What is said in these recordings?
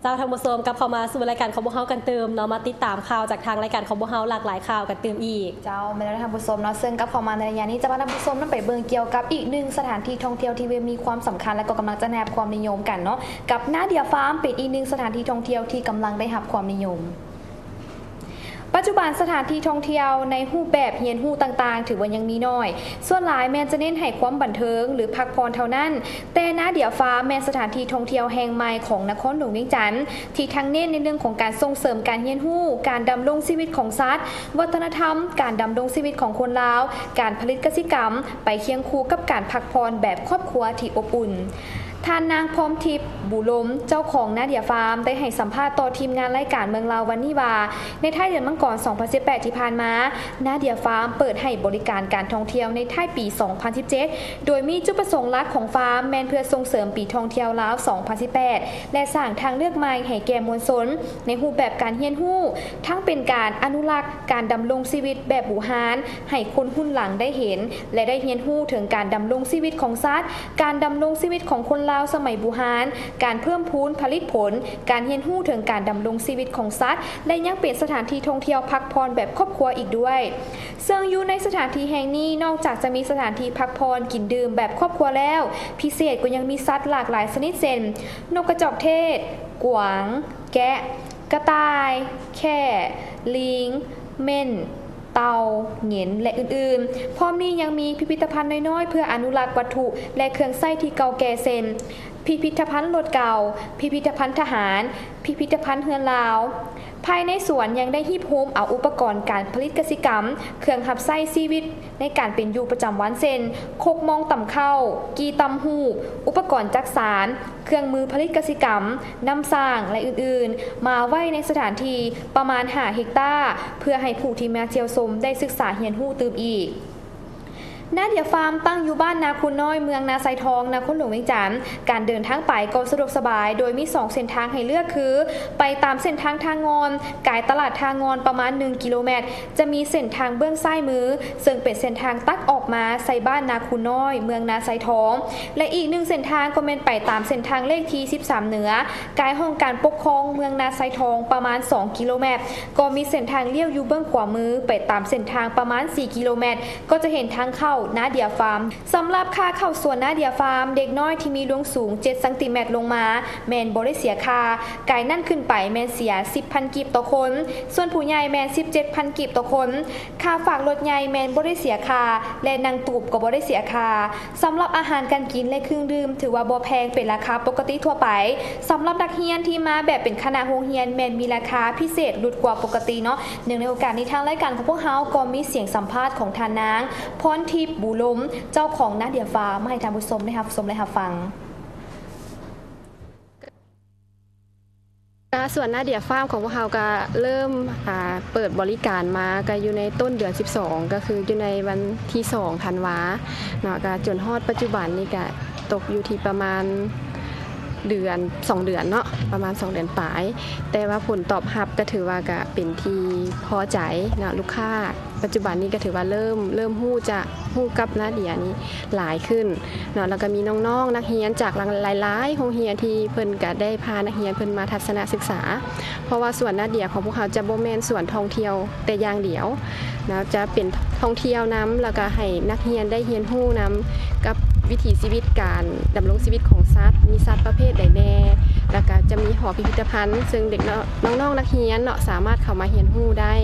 ເຈົ້າ ທ່ານຜູ້ຊົມ ກັບເຂົ້າມາສູ່ລາຍການຂອງພວກເຮົາກັນຕື່ມເນາະ, ມາຕິດຕາມຂ່າວຈາກທາງລາຍການຂອງພວກເຮົາຫຼາກຫຼາຍຂ່າວກັນຕື່ມອີກ. ເຈົ້າ ແມ່ນແລ້ວທ່ານຜູ້ຊົມເນາະ, ເຊິ່ງກັບເຂົ້າມາໃນໄລຍະນີ້ ຈະພາທ່ານຜູ້ຊົມນຳໄປເບິ່ງກ່ຽວກັບອີກໜຶ່ງສະຖານທີ່ທ່ອງທ່ຽວທີ່ມີຄວາມສຳຄັນ ແລະ ກໍກຳລັງຈະໄດ້ຮັບຄວາມນິຍົມກັນເນາະ, ກັບນາເດຍຟາມ ເປັນອີກໜຶ່ງສະຖານທີ່ທ່ອງທ່ຽວທີ່ກຳລັງໄດ້ຮັບຄວາມນິຍົມ. ປັດຈຸບັນສະຖານທີ່ທ່ອງທ່ຽວໃນຮູບແບບຮຽນຮູ້ຕ່າງໆ ຖືວ່າຍັງມີໜ້ອຍ, ສ່ວນຫຼາຍແມ່ນຈະເນັ້ນໃຫ້ຄວາມບັນເທີງ ຫຼື ພັກຜ່ອນເທົ່ານັ້ນ, ແຕ່ນາເດຍຟາມແມ່ນສະຖານທີ່ທ່ອງທ່ຽວແຫ່ງໃໝ່ຂອງນະຄອນຫຼວງວຽງຈັນ ທີ່ທັງເນັ້ນໃນເລື່ອງຂອງການສົ່ງເສີມການຮຽນຮູ້, ການດຳລົງຊີວິດຂອງສັດ, ວັດທະນະທຳ, ການດຳລົງຊີວິດຂອງຄົນລາວ, ການຜະລິດກະສິກຳ ໄປຄຽງຄູ່ກັບການພັກຜ່ອນແບບຄອບຄົວທີ່ອົບອຸ່ນ. ທ່ານນາງ ພອມທິບ ບູລົມ ເຈົ້າຂອງນາເດຍຟາມ ໄດ້ໃຫ້ສຳພາດຕໍ່ທີມງານລາຍການເມືອງລາວວັນນີ້ວ່າ ໃນທ້າຍເດືອນມັງກອນ ສອງພັນສິບແປດ ທີ່ຜ່ານມາ, ນາເດຍຟາມເປີດໃຫ້ບໍລິການການທ່ອງທ່ຽວໃນທ້າຍປີ ສອງພັນສິບເຈັດ ໂດຍມີຈຸດປະສົງຫຼັກຂອງຟາມແມ່ນເພື່ອສົ່ງເສີມປີທ່ອງທ່ຽວລາວ ສອງພັນສິບແປດ ແລະ ສ້າງທາງເລືອກໃໝ່ໃຫ້ແກ່ມວນຊົນ ໃນຮູບແບບການຮຽນຮູ້, ທັງເປັນການອະນຸລັກການດຳລົງຊີວິດແບບບູຮານ ໃຫ້ຄົນຮຸ່ນຫຼັງໄດ້ເຫັນ ແລະ ໄດ້ຮຽນຮູ້ເຖິງການດຳລົງຊີວິດຂອງສັດ, ການດຳລົງຊີວິດຂອງຄົນລາວສະໄໝບູຮານ, ການເພີ່ມພູນຜະລິດຜົນ, ການຮຽນຮູ້ເຖິງການດຳລົງຊີວິດຂອງສັດ ແລະ ຍັງເປັນສະຖານທີ່ທ່ອງທ່ຽວພັກຜ່ອນແບບຄອບຄົວອີກດ້ວຍ. ເຊິ່ງຢູ່ໃນສະຖານທີ່ແຫ່ງນີ້ ນອກຈາກຈະມີສະຖານທີ່ພັກຜ່ອນກິນດື່ມແບບຄອບຄົວແລ້ວ, ພິເສດກໍຍັງມີສັດຫຼາກຫຼາຍຊະນິດ ເຊັ່ນ ນົກກະຈອກເທດ, ກວາງ, ແກະ, ກະຕ່າຍ, ແຂ້, ລີງ, ເໝັ້ນ, ເຕົ່າ, ເຫງັນ ແລະ ອື່ນໆ. ພ້ອມນີ້ຍັງມີພິພິທະພັນນ້ອຍໆ ເພື່ອອະນຸລັກວັດຖຸ ແລະ ເຄື່ອງໃຊ້ທີ່ເກົ່າແກ່ ເຊັ່ນ ພິພິທະພັນລົດເກົ່າ, ພິພິທະພັນທະຫານ, ພິພິທະພັນເຮືອນລາວ. ພາຍໃນສວນຍັງໄດ້ຮີບໂຮມເອົາອຸປະກອນການຜະລິດກະສິກຳ, ເຄື່ອງຮັບໃຊ້ຊີວິດໃນການເປັນຢູ່ປະຈຳວັນ ເຊັ່ນ ຄົກມອງຕຳເຂົ້າ, ກີ່ຕຳຫູກ, ອຸປະກອນຈັກສານ, ເຄື່ອງມືຜະລິດກະສິກຳ, ນ້ຳສ້າງ ແລະ ອື່ນໆ ມາໄວ້ໃນສະຖານທີ່ປະມານຫ້າເຮັກຕາ ເພື່ອໃຫ້ຜູ້ທີ່ມາທ່ຽວຊົມໄດ້ສຶກສາຮຽນຮູ້ຕື່ມອີກ. ນາເດຍຟາມຕັ້ງຢູ່ບ້ານນາຄູນນ້ອຍ ເມືອງນາຊາຍທອງ ນະຄອນຫຼວງວຽງຈັນ. ການເດີນທາງໄປກໍສະດວກສະບາຍ ໂດຍມີສອງເສັ້ນທາງໃຫ້ເລືອກຄື ໄປຕາມເສັ້ນທາງທ່າງ່ອນ ກາຍຕະຫຼາດທ່າງ່ອນປະມານໜຶ່ງກິໂລແມັດ ຈະມີເສັ້ນທາງເບື້ອງຊ້າຍມື ເຊິ່ງເປັນເສັ້ນທາງຕັດອອກມາໃສ່ບ້ານນາຄູນນ້ອຍ ເມືອງນາຊາຍທອງ ແລະ ອີກໜຶ່ງເສັ້ນທາງກໍແມ່ນໄປຕາມເສັ້ນທາງເລກທີສິບສາມເໜືອ ກາຍຫ້ອງການປົກຄອງເມືອງນາຊາຍທອງປະມານສອງກິໂລແມັດ ກໍມີເສັ້ນທາງລ້ຽວຢູ່ເບື້ອງຂວາມື ໄປຕາມເສັ້ນທາງປະມານສີ່ກິໂລແມັດ ກໍຈະເຫັນທາງເຂົ້ານາເດຍຟາມ. ສຳລັບຄ່າເຂົ້າສວນນາເດຍຟາມ, ເດັກນ້ອຍທີ່ມີລວງສູງເຈັດຊັງຕີແມັດລົງມາ ແມ່ນບໍ່ໄດ້ເສຍຄ່າ, ກາຍນັ້ນຂຶ້ນໄປແມ່ນເສຍສິບພັນກີບຕໍ່ຄົນ, ສ່ວນຜູ້ໃຫຍ່ແມ່ນສິບເຈັດພັນກີບຕໍ່ຄົນ. ຄ່າຝາກລົດໃຫຍ່ແມ່ນບໍ່ໄດ້ເສຍຄ່າ ແລະ ນັ່ງຕູບກໍບໍ່ໄດ້ເສຍຄ່າ. ສຳລັບອາຫານການກິນ ແລະ ເຄື່ອງດື່ມ ຖືວ່າບໍ່ແພງ, ເປັນລາຄາປົກກະຕິທົ່ວໄປ. ສຳລັບນັກຮຽນທີ່ມາແບບເປັນຄະນະໂຮງຮຽນ ແມ່ນມີລາຄາພິເສດຫຼຸດກວ່າປົກກະຕິເນາະ. ເນື່ອງໃນໂອກາດນີ້ ທາງລາຍການຂອງພວກເຮົາກໍມີສຽງສຳພາດຂອງທ່ານນາງ ພອນທິບ ບູລົມ ເຈົ້າຂອງນາເດຍຟາມ ມາໃຫ້ທ່ານຜູ້ຊົມໄດ້ຮັບຊົມ ແລະ ຮັບຟັງ. ກະສວນນາເດຍຟາມຂອງພວກເຮົາກະເລີ່ມ ອ່າ ເປີດບໍລິການມາກະຢູ່ໃນຕົ້ນເດືອນສິບສອງ ກະຄືຢູ່ໃນວັນທີສອງທັນວາເນາະ, ກະຈົນຮອດປັດຈຸບັນນີ້ກະຕົກຢູ່ທີ່ປະມານເດືອນ ສອງເດືອນເນາະ, ປະມານສອງເດືອນປາຍ, ແຕ່ວ່າຜົນຕອບຮັບກະຖືວ່າກະເປັນທີ່ພໍໃຈເນາະ ລູກຄ້າ ປັດຈຸບັນນີ້ກໍຖືວ່າເລີ່ມ ເລີ່ມຮູ້ຈະ ຮູ້ກັບນາເດຍນີ້ຫຼາຍຂຶ້ນເນາະ, ແລ້ວກໍມີນ້ອງໆນັກຮຽນຈາກຫຼາຍໆໂຮງຮຽນທີ່ເພິ່ນກໍໄດ້ພານັກຮຽນເພິ່ນມາທັດສະນະສຶກສາ, ເພາະວ່າສວນນາເດຍຂອງພວກເຮົາຈະບໍ່ແມ່ນສວນທ່ອງທ່ຽວແຕ່ຢ່າງດຽວເນາະ, ຈະເປັນທ່ອງທ່ຽວນຳ ແລ້ວກໍໃຫ້ນັກຮຽນໄດ້ຮຽນຮູ້ນຳກັບວິຖີຊີວິດ ການດຳລົງຊີວິດຂອງສັດ, ມີສັດປະເພດໃດແດ່, ແລ້ວກໍຈະມີຫໍພິພິທະພັນ ເຊິ່ງເດັກນ້ອງໆນັກຮຽນເນາະ ສາມາດເຂົ້າມາຮຽນຮູ້ໄດ້.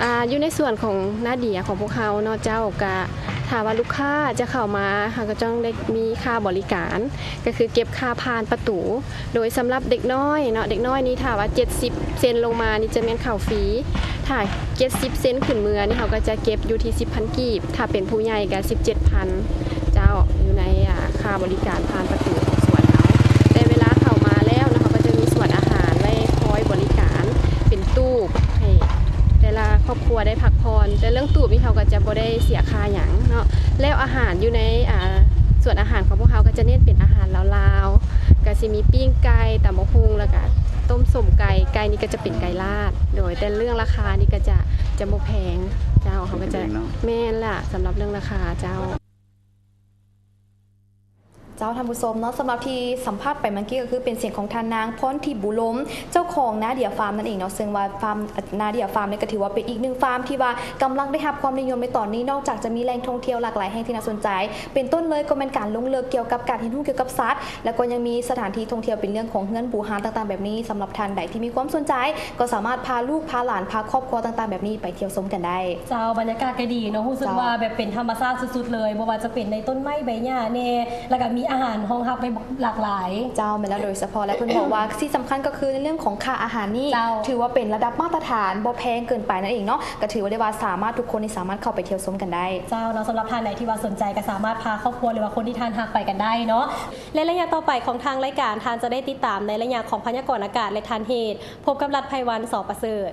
ອ່າ ຢູ່ໃນສວນຂອງນາເດຍຂອງພວກເຮົາເນາະເຈົ້າ, ກະຖ້າວ່າລູກຄ້າຈະເຂົ້າມາ ເຮົາກໍຕ້ອງໄດ້ມີຄ່າບໍລິການ, ກໍຄືເກັບຄ່າຜ່ານປະຕູ. ໂດຍສຳລັບເດັກນ້ອຍເນາະ, ເດັກນ້ອຍນີ້ຖ້າວ່າເຈັດສິບເຊັນລົງມານີ້ຈະແມ່ນເຂົ້າຟຣີ, ຖ້າເຈັດສິບເຊັນຂຶ້ນເມືອນີ້ ເຮົາກໍຈະເກັບຢູ່ທີ່ສິບພັນກີບ, ຖ້າເປັນຜູ້ໃຫຍ່ກໍສິບເຈັດພັນເຈົ້າ, ຢູ່ໃນ ອ່າ ຄ່າບໍລິການຜ່ານປະຕູຂອງສວນເຮົາ. ແຕ່ເວລາເຂົ້າມາແລ້ວນະ, ເຮົາກໍຈະມີສວນອາຫານໄວ້ຄອຍບໍລິການເປັນຕູບ ໃຫ້ແຕ່ລະຄອບຄົວໄດ້ພັກຜ່ອນ, ແຕ່ເລື່ອງຕູບນີ້ເຮົາກໍຈະບໍ່ໄດ້ເສຍຄ່າຫຍັງເນາະ. ແລ້ວອາຫານຢູ່ໃນ ອ່າ ສວນອາຫານຂອງພວກເຮົາກໍຈະເນັ້ນເປັນອາຫານລາວໆ, ກໍຊິມີປີ້ງໄກ່, ຕຳບັກຫຸ່ງ, ແລ້ວກໍຕົ້ມສົ້ມໄກ່, ໄກ່ນີ້ກໍຈະເປັນໄກ່ລາດ. ໂດຍ ແຕ່ເລື່ອງລາຄານີ້ກໍຈະ ຈະບໍ່ແພງເຈົ້າ, ເຮົາກໍຈະ ແມ່ນລະ ສຳລັບເລື່ອງລາຄາເຈົ້າ. ເຈົ້າ ທ່ານຜູ້ຊົມເນາະ, ສຳລັບທີ່ສຳພາດໄປເມື່ອກີ້ກໍຄືເປັນສຽງຂອງທ່ານນາງ ພອນທິບ ບຸລົມ ເຈົ້າຂອງນາເດຍຟາມນັ້ນເອງເນາະ, ເຊິ່ງວ່າຟາມນາເດຍຟາມນີ້ກໍຖືວ່າເປັນອີກໜຶ່ງຟາມທີ່ວ່າກຳລັງໄດ້ຮັບຄວາມນິຍົມໃນຕອນນີ້. ນອກຈາກຈະມີແຫຼ່ງທ່ອງທ່ຽວຫຼາກຫຼາຍແຫ່ງທີ່ໜ້າສົນໃຈ ເປັນຕົ້ນເລີຍກໍແມ່ນການລົງເລິກກ່ຽວກັບການຮຽນຮູ້ກ່ຽວກັບສັດ ແລ້ວກໍຍັງມີສະຖານທີ່ທ່ອງທ່ຽວເປັນເລື່ອງຂອງເຮືອນບູຮານຕ່າງໆແບບນີ້. ສຳລັບທ່ານໃດທີ່ມີຄວາມສົນໃຈ ກໍສາມາດພາລູກພາຫຼານ ພາຄອບຄົວຕ່າງໆແບບນີ້ໄປທ່ຽວຊົມກັນໄດ້. ເຈົ້າ ບັນຍາກາດກໍດີເນາະ, ຮູ້ສຶກ ເຈົ້າ ວ່າແບບເປັນທຳມະຊາດສຸດໆເລີຍ, ບໍ່ວ່າຈະເປັນໃນຕົ້ນໄມ້ໃບຫຍ້າແດ່ ແລ້ວກໍມີອາຫານຮອງຮັບໄວ້ຫຼາກຫຼາຍ. ເຈົ້າ ແມ່ນແລ້ວ, ໂດຍສະເພາະ ແລະ ເພິ່ນບອກວ່າ ທີ່ສຳຄັນກໍຄືໃນເລື່ອງຂອງຄ່າອາຫານນີ້ ເຈົ້າ ຖືວ່າເປັນລະດັບມາດຕະຖານ ບໍ່ແພງເກີນໄປນັ້ນເອງເນາະ, ກໍຖືວ່າໄດ້ວ່າສາມາດ ທຸກຄົນນີ້ສາມາດເຂົ້າໄປທ່ຽວຊົມກັນໄດ້. ເຈົ້າເນາະ, ສຳລັບທ່ານໃດທີ່ວ່າສົນໃຈກໍສາມາດພາຄອບຄົວ ຫຼືວ່າຄົນທີ່ທ່ານຮັກໄປກັນໄດ້ເນາະ. ແລະ ໄລຍະຕໍ່ໄປຂອງທາງລາຍການ ທ່ານຈະໄດ້ຕິດຕາມໃນໄລຍະຂອງພະຍາກອນອາກາດ ແລະ ທ່ານເຮດ. ພົບກັບລັດໄພວັນ ສ ປະເສີດ.